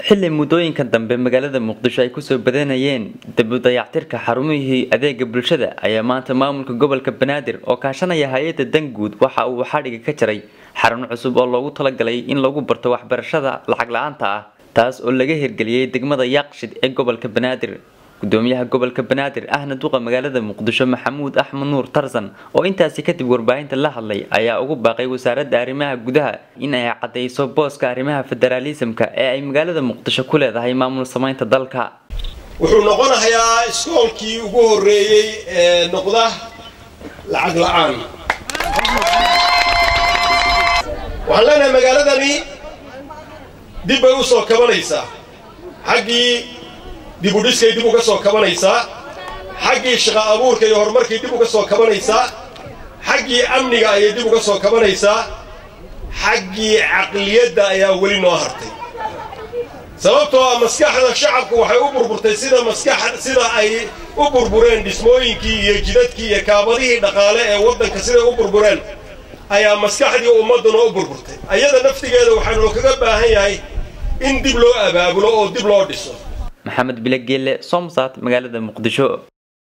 Xilli muddooyinkan dambe magaalada Muqdisho ay kusoo badanayeen dib u dayactirka xarumihii adeega bulshada ayaa maanta maamulka gobolka Banaadir oo kaashanaya hay'adda Danguud waxa uu xadhiga ka jaray xarun cusub oo loogu talagalay in lagu barto waxbarashada lacag la'aanta ah, taas oo laga hirgeliyay degmada Yaaqshid ee gobolka Banaadir. Gudoomiyaha gobolka Banaadir ahna duqa magaalada Muqdisho Maxamuud Axmed Nuur Tarsan oo intaasi kadib warbaahinta la hadlay ayaa ugu baaqay wasaaradda arrimaha gudaha in ay caddeyso booska arrimaha federaalismka ee ay magaalada Muqdisho ku leedahay maamul samaynta dalka. Wuxuu noqonayaa iskoolkii ugu horreeyey ee noqda lacag la'aan. Waxaan leenahay magaaladani dib bay u soo kabanaysaa, xaggii dib u dhiskay dib uga soo kabanaysaa, xaggii shaqa abuurka iyo horumarkay dib uga soo kabanaysaa, xaggii amniga ayay dib uga soo kabanaysaa, xaggii caqliyadda ayaa weli noo hartay. Sababtoo ah maskaxda shacabku waxay u burburtay sida maskax sida ay u burbureen dhismooyinkii iyo jidadkii iyo kaabadihii dhaqaale ee waddanka, siday u burbureen ayaa maskaxdii ummadduna u burburtay. Ayada naftigeeda waxaanu kaga baahan yahay in dib loo abaabulo oo dib loo dhiso. Maxamed Bilageele, Somsat, magaalada Muqdisho.